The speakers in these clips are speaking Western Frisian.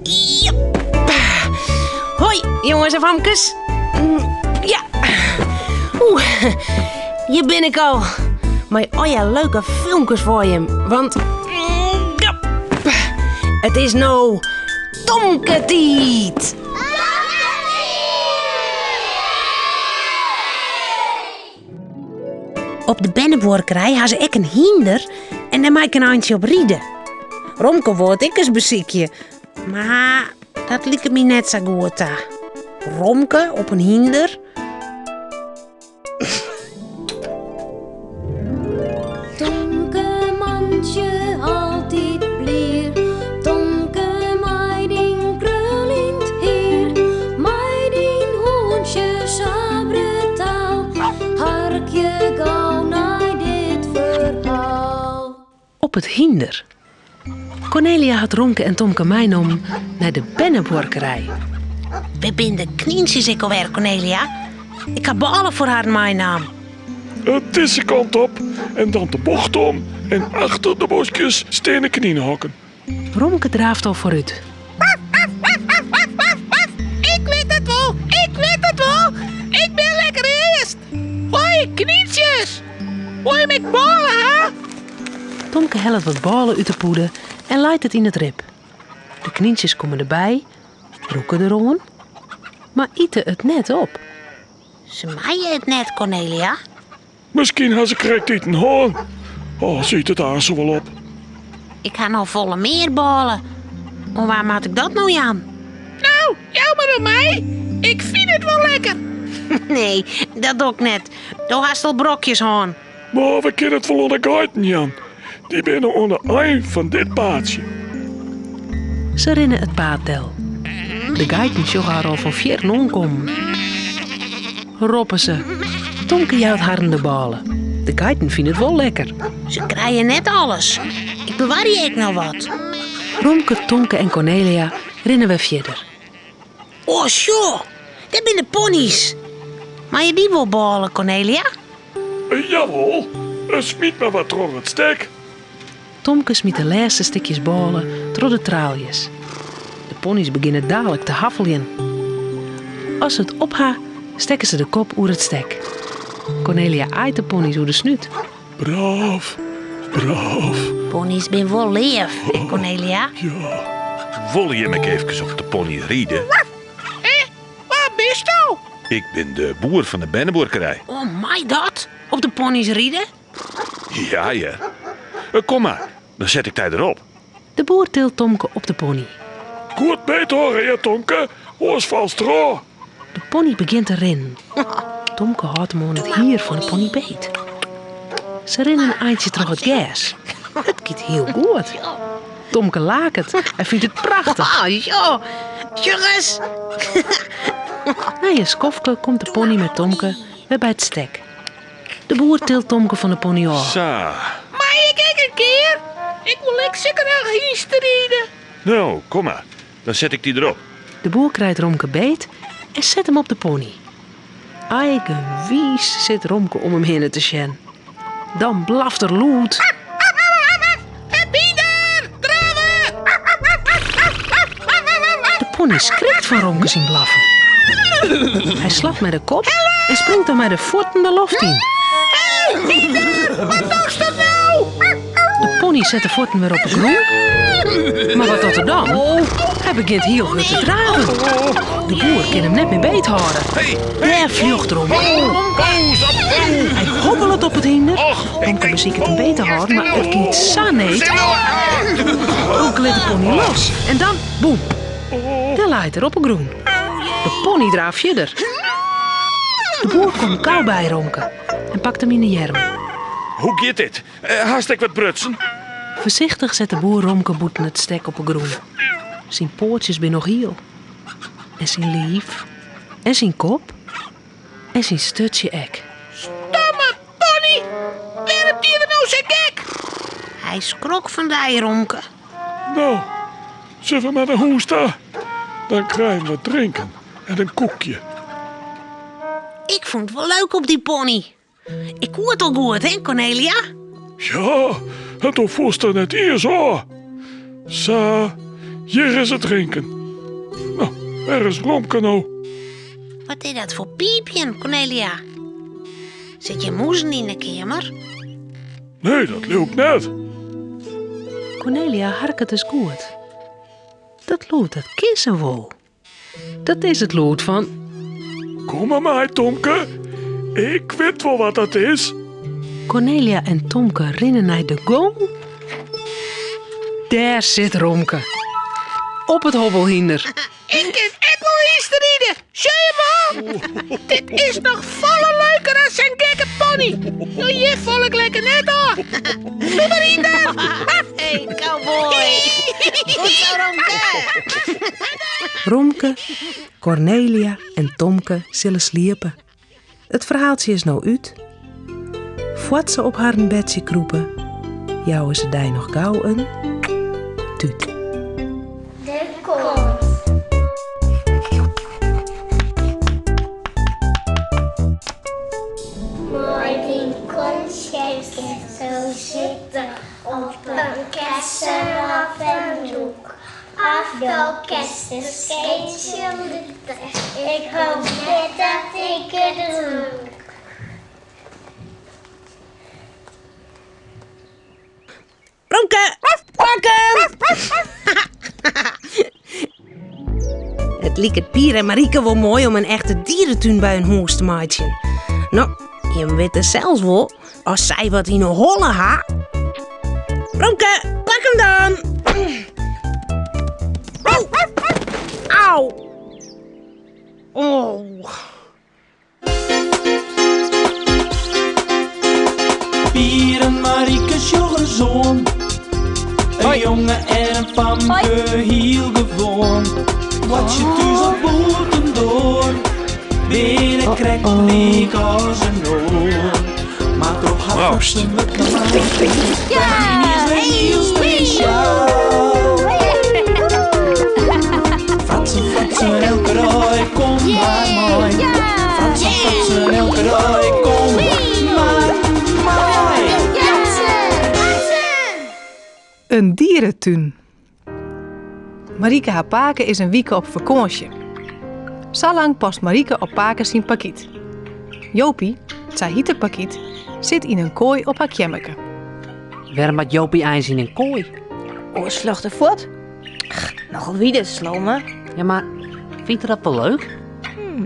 Jep. Hoi, jongens en famkes. Ja. Oeh, hjir bin ik al. Mei al je leuke filmkes foar jim. Want ja, it is no Tomke-tiid. Op de bernebuorkerij ha se ek in hynder en dêr mei ik in eintsje op ride. Romke wol it ek ris besykje, mar dat liket my net sa goed ta. Romke op in hynder? Tomke mantsje altyd blier, Tomke mei dyn kruljend hier, mei dyn hûntsje sa brutaal, harkje gau nei dit ferhaal. Op it hynder. Kornelia hat Romke en Tomke meinommen nei de bernebuorkerij. Wêr binne de knyntsjes ek alwer, Kornelia? Ik ha bôle foar harren meinaam. Dizze kant op en dan de bocht om en achter de boskjes stean de kninehokken. Romke draaft al foarút. Ik wit it wol, ik wit it wol. Ik bin lekker earst. Hoi, knyntsjes. Wolle jim ek bôle ha? Tomke hellet wat bôle út de pûde en leit it yn it rib. De knyntsjes komme derby, rûke deroan, mar ite it net op. Se meie it net, Kornelia. Miskien ha se krekt iten hân. Oh, se ite it aanst wol op. Ik ha noch folle mear bôle. Oan wa moat ik dat no jaan? No, jou mar oan my. Ik fyn it wol lekker. Nee, dat doch ik net. Do hast al brokjes hân. Mar we kinne it wol oan de geiten jaan. Dy binne oan de ein fan dit paadsje. Se rinne it paad del. De geiten sjogge har al fan fierren oankommen. Roppe se. Tomke jout harren de bôle. De geiten fine it wol lekker. Se krije net alles. Ik bewarje ek noch wat. Romke, Tomke en Kornelia rinne wer fierder. O, sjoch, dêr binne de ponnys. Meie dy wol bôle, Kornelia? Jawol, smyt mar wat troch it stek. Tomke smyt de lêste stikjes bôle troch de traaljes. De ponnys begjinne dalik te haffeljen. As se it op ha, stekke se de kop oer it stek. Kornelia aait de ponnys oer de snút. Braaf, braaf. Ponnys binne wol leaf, hè Kornelia? Ja. Wolle jim ek eefkes op de pony ride? Hé, wa bisto? Ik bin de boer fan de bernebuorkerij. Oh, mei dat? Op de ponnys ride? Ja, hear. Kom mar, dan set ik dy derop. De boer tilt Tomke op de pony. Goed beet hâlde, hear Tomke, oars falst derôf. De pony begjint te rinnen. Tomke hâldt him oan it hier fan de pony beet. Se rinne in eintsje troch it gers. It giet hiel goed. Tomke laket en fynt it prachtich. Oh, jo, sjoch ris. Nei in skoftke komt de pony mei Tomke wer by it stek. De boer tilt Tomke fan de pony ôf. Sa. Mei ik ek in kear? Ik wol ek sa graach hynsteride. No, kom mar. Dan set ik dy derop. De boer krijt Romke beet en set him op de pony. Eigenwiis sit Romke om him hinne te sjen. Dan blaft er lûd. De pony skrikt fan Romke syn blaffen. Hy slacht mei de kop en springt dan mei de fuotten de loft yn. De pony set de fuotten wer op 'e grûn. Mar wat docht er dan? Hy begjint hiel hurd te draven. De boer kin him net mear beethâlde. Dêr fljocht er om. Hy hobbelet op it hynder. Romke besiket him beet te hâlden, mar it giet sa need. Romke lit de pony los en dan, boem, dêr leit er op 'e grûn. De pony draaft fierder. De boer komt gau by Romke en pakt him yn 'e earm. Hoe giet dit? Hast ek wat brutsen? Foarsichtich set de boer Romke bûten it stek op 'e grûn. Syn poatsjes binne noch hiel. En syn liif. En syn kop. En syn sturtsje ek. Stomme pony! Wêrom die er no sa gek? Hy skrok fan dy, Romke. No, sille we mar nei hûs ta? Dan krije we wat drinken en in koekje. Ik fûn it wol leuk op dy pony. Ik koe it al goed, hè, Kornelia? Ja, en do foelst der net iens ôf. Sa, Hjir is it drinken. No, wêr is Romke no? Wat is dat foar piipjen, Cornelia? Sit hjir mûzen yn de keamer? Nee, dat leau ik net. Cornelia harket ris goed. Dat lûd, dat kin se wol. Dat is it lûd fan. Kom mar mei, Tomke. Ik wit wol wat dat is. Cornelia en Tomke rinne nei de gong. Dêr sit Romke. Op it hobbelhynder. Ik kin ek wol hynsteride. Sjoch je wol? Dit is noch folle leuker as sa'n gekke pony. No, hjir fal ik lekker net ôf. Doe mar yn dan. Hey, cowboy. Goed zo, Romke. Romke, Cornelia en Tomke sille sliepe. It ferhaaltsje is no út. Foar't se op harren bedsje krûpe, jouwe se dy noch gau in tút. De kont. Mei dyn kontsje kinsto sitte op in kessen of in doek. Of do kinst in skeetsje litte, ik hoop net dat ik it rûk. Romke, pak 'm! It liket Pier en Marieke wol moai om in echte dieretún by hun hûs te meitsjen. No, jim witte sels wol, as sy wat yn 'e holle ha. Romke, pak 'm dan! Au! Au! Oh. Pier en Marieke sjoch ris oan. In jonge en in famke, hiel gewoan. Boartsje thús of bûtendoar, binne krekt lyk as in oar. Mar troch har Proost. fratsen wurdt normaal. Is wer hiel spesjaal. Fratsen, fratsen, elke dei, kom mar mei. Fratsen, fratsen, elke dei, kom mar mei. In dieretún. Marieke har pake is in wike op fakânsje. Sa lang past Marieke op pake syn parkyt. Jopie, sa hyt de parkyt, sit yn in koai op har keammerke. Wêrom moat Jopie eins yn in koai? Oars fljocht er fuort. Nochal wide slome. Ja, mar fynt er dat wol leuk?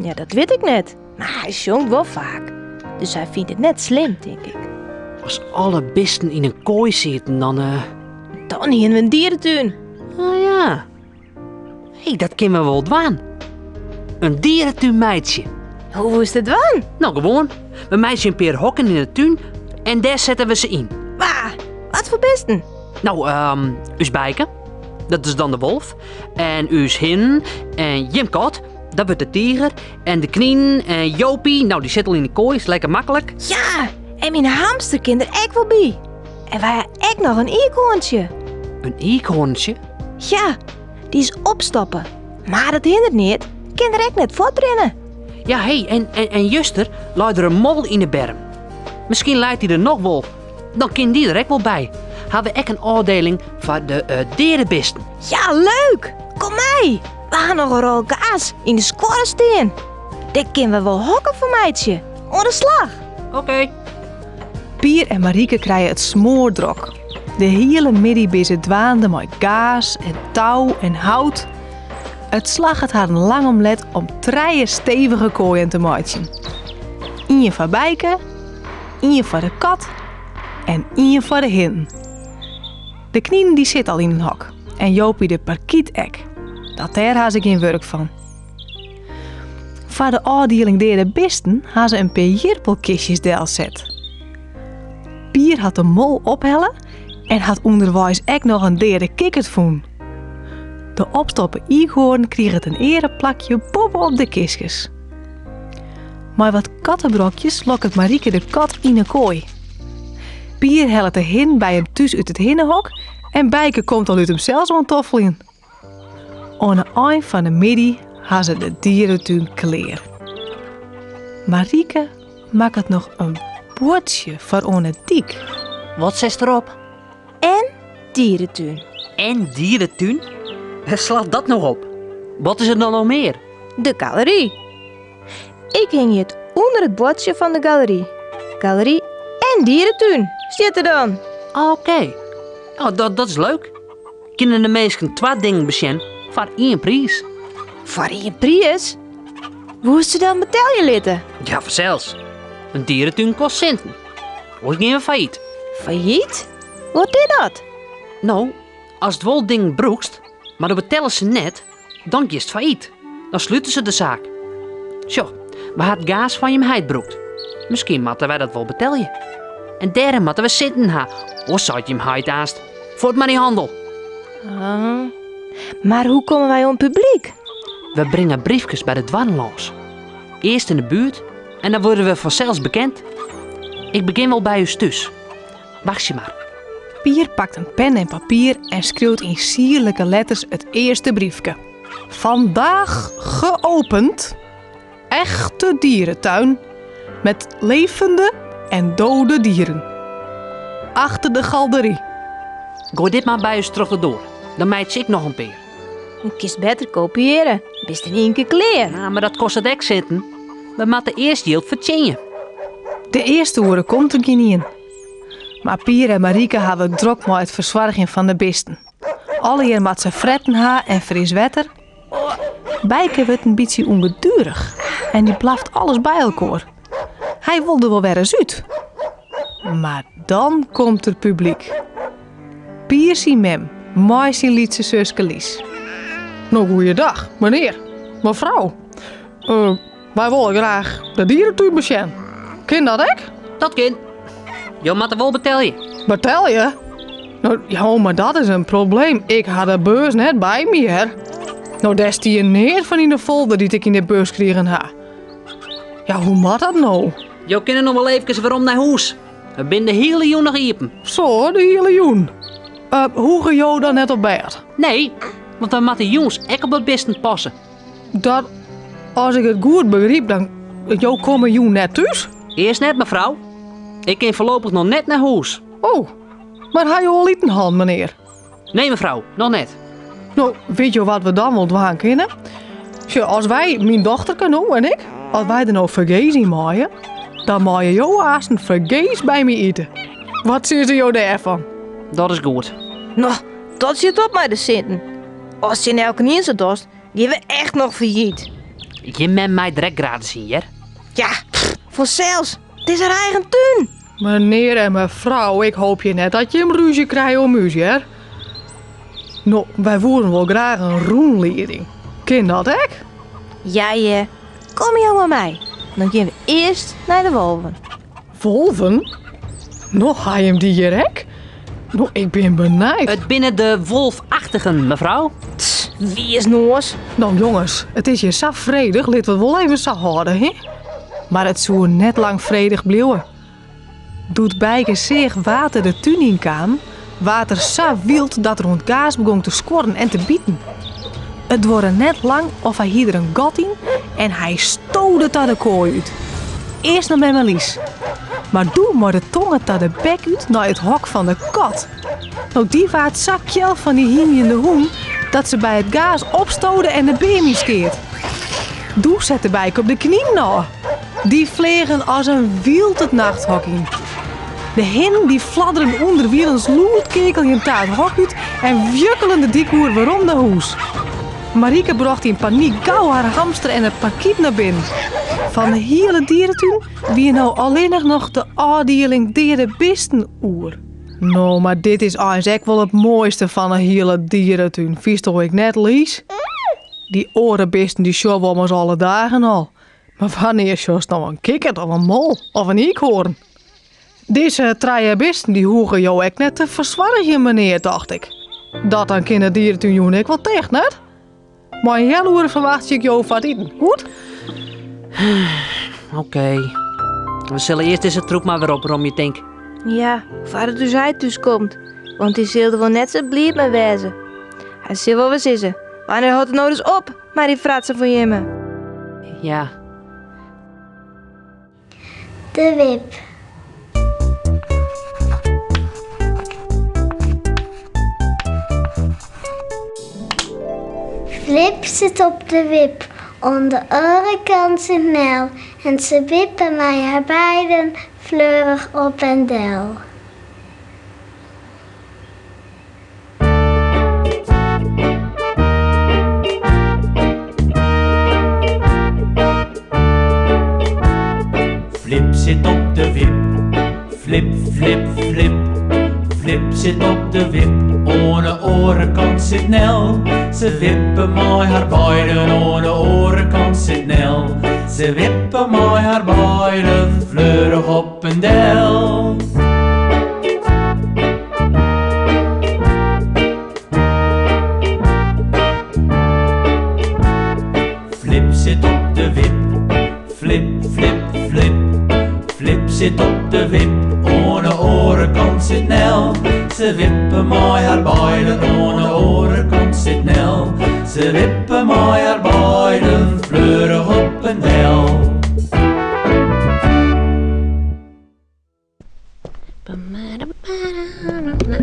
Ja, dat wit ik net. Mar hy sjongt wol faak. Dus hy fynt it net slim, tink ik. As alle bisten yn in koai sieten, dan... Dan hiene we in dieretún. Oh ja. Hé, dat kinne we wol dwaan. In dieretún meitsje. Hoe woest it dwaan? No, gewoan. We meitsje in pear hokken yn de tún en dêr sette we se yn. Wa? Wat foar bisten? No, ehm, ús Bijke. Dat is dan de wolf. En ús hin en jim kat. Dat wurdt de tiger. En de kninen en Jopie. No, dy sit al yn de koai. Is lekker maklik. Ja, en myn hamster kin der ek wol by. En wy ha ek noch in iikhoarntsje. In iikhoarntsje? Ja, dy is opstoppe. Mar dat hindert neat, kin der ek net fuortrinne. Ja, hé, en, en, en juster lei der in mol yn de berm. Miskien leit dy der noch wol. Dan kin dy der ek wol by. Ha we ek in ôfdeling foar de uh, deade bisten. Ja, leuk! Kom mei! We ha noch in rol gaas yn de skuorre stean. Dêr kinne we wol hokken foar meitsje. Oan de slach! Oké. Pier en Marieke krije it smoardrok. De hiele middei binne se dwaande mei gaas en tou en hout. It slagget harren lang om let om trije stevige koaien te meitsjen. Ien foar Bijke, ien foar de kat en ien foar de hinnen. De kninen dy sit al yn in hok en Jopie de parkyt ek. Dat dêr ha se gjin wurk fan. Foar de ôfdieling deade bisten ha se in pear jirpelkistjes delset. Pier hat de mol ophelle en hat ûnderweis ek noch in deade kikkert fûn. De opstoppe iikhoarn kriget in eareplakje boppe-op de kistkes. Mei wat kattebrokjes lokket Marieke de kat yn 'e koai. Pier hellet de hin by him thús út it hinnehok en Bijke komt al út himsels oan toffeljen. Oan 'e ein fan 'e middei ha se de dieretún klear. Marieke makket noch in buordsje foar oan 'e dyk. Wat setst derop? En dieretún. En dieretún? Wêr slacht dat no op? Wat is der dan noch mear? De galery. Ik hingje it ûnder it buordsje fan de galery. Galery en dieretún stiet der dan. Oké. Oh, dat, dat is leuk. Kinne de minsken twa dingen besjen foar ien priis? Foar ien priis? Woest se dan betelje litte? Ja, fansels. In dieretún kost sinten. Oars gean we failliet. Failliet? Wat is dat? No, ast wol dingen brûkst, mar do betellest se net, dan giest failliet. Dan slute se de saak. Sjoch, we ha it gaas fan jim heit brûkt. Miskien moatte wy dat wol betelje. En dêrom moatte we sinten ha, oars seit jim heit aanst, fuort mei dy handel. Ah. Mar hoe komme wy oan publyk? We bringe briefkes by de doarren lâns. Earst yn de buert en dan wurde we fansels bekend. Ik begjin wol by ús thús. Wachtsje mar. Pier pakt in pen en papier en skriuwt yn sierlike letters it earste briefke. Vandaag geopend. Echte dierentuin met levende en dode dieren. Achter de galderie. Goai dit mar by ús troch de doar. Dan meitsje ik noch in pear. Do kinst better kopieare. Bist yn ien kear klear. Ja, mar dat kostet ek sinten. We moatte earst jild fertsjinje. De earste oere komt der gjinien. Mar Pier en Marike hawwe it drok mei it fersoargjen fan de bisten. Allegear moat se fretten ha en fris wetter. Bijke wurdt in bytsje ûngeduerich en dy blaft alles by elkoar. Hy wol der wol wer ris út. Mar dan komt der publyk. Pier syn mem mei syn lytse suske Lies. No goeiedag, menear, mefrou. Uh, wy wolle graach de dieretún besjen. Kin dat ek? Dat kin. Jo moatte wol betelje. Betelje? No, ja, mar dat is in probleem. Ik ha de beurs net by my, hear. No, dêr stie neat fan yn de folder dy't ik yn de bus krigen ha. Ja, hoe moat dat no? Jo kinne noch wol eefkes werom nei hûs. We binne de hiele jûn noch iepen. Zo, de hiele jûn. Uh, hoege jo dan net op bêd? Nee, want we moatte jûns ek op de bisten passe. Dat, as ik it goed begryp, dan jo komme jûn net thús? Earst net, mefrou. Ik kin foarlopich noch net nei hûs. Oh, mar ha jo al iten hân, menear? Nee, mefrou, noch net. No, wit jo wat we dan wol dwaan kinne? Sjoch, as wy, myn dochterke no en ik, as wy der no fergees yn meie, dan meie jo aansten fergees by my ite. Wat sizze jo dêrfan? Dat is goed. No, dat sjit op mei de sinten. Ast tsjin elkenien sa dochst, gean we echt noch failliet. Jim mem mei der ek gratis yn, hear. Ja, pff, fansels. It is har eigen tún. Menear en mefrou, ik hoopje net dat jim rúzje krije om ús, hear. No, wy woenen wol graach in rûnlieding. Kin dat ek? Ja, hear. Kom jo mar mei. Dan gean we earst nei de wolven. Wolven? No, ha jim dy hjir ek? No, ik bin benijd. It binne de wolfachtigen, mefrou. Tss, wiisnoas. No jonges, it is hjir sa fredich, lit we it wol even sa hâlde, hè? Mar it soe net lang fredich bliuwe. Doe't Bijke seach wa't der de tún yn kaam, waard er sa wyld dat er oan it gaas begong te skuorren en te biten. It duorre net lang of hy hie der in gat yn en hy stode ta de koai út. Earst nei mem en Lies, mar doe mei de tonge ta de bek út nei it hok fan de kat. No dy waard sa kjel fan dy hymjende hûn dat se by it gaas opstode en de beam yn skeat. Doe sette Bijke op de kninen ôf. Dy fleagen as in wyld it nachthok yn. De hinnen dy fladderen ûnderwilens lûd keakeljend ta it hok út en wjukkelen de dyk oer werom nei hûs. Marike brocht yn panyk gau har hamster en de parkyt nei binnen. Fan de hiele dieretún wie no allinnich noch de ôfdieling deade bisten oer. No, mar dit is eins ek wol it moaiste fan 'e hiele dieretún, fynsto ek net, Lies? Dy oare bisten dy sjogge we ommers alle dagen al. Mar wannear sjochst no in kikkert of in mol of in iikhoarn? Dizze trije bisten dy hoege jo ek net te fersoargjen, menear, tocht ik. Dat dan kin de dieretún jûn ek wol ticht, net? Mei in healoere ferwachtsje ik jo foar it iten, goed? Oké. We sille earst dizze troep mar wer opromje, tink. Ja, foardat ús heit thús komt. Want dy sil der wol net sa bliid mei wêze. Hy sil wol wer sizze, wannear hâldt it no ris op mei dy fratsen fan jimme? Ja. De wip. Flip sit op de wip, oan de oare kant sit Nel en se wippe mei har beiden fleurich op en del. Flip sit op de wip, flip, flip, flip. Flip sit op de wip, oan 'e oare kant sit Nel. Se wippe mei har beiden, oan 'e oare kant sit Nel. Se wippe mei har beiden, fleurich op en del. Flip sit op de wip, flip, flip, flip. Flip sit op de wip, oan 'e oare kant sit Nel. Se wippe mei har beiden, oan 'e oare kant sit Nel. Se wippe mei har beiden, fleurich op en del.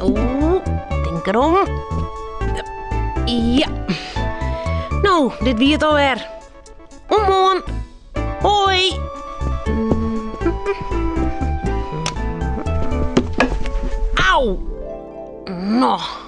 Oeh, tink derom. Ja. No, dit wie it alwer. Oant moarn. Hoi. Au. No.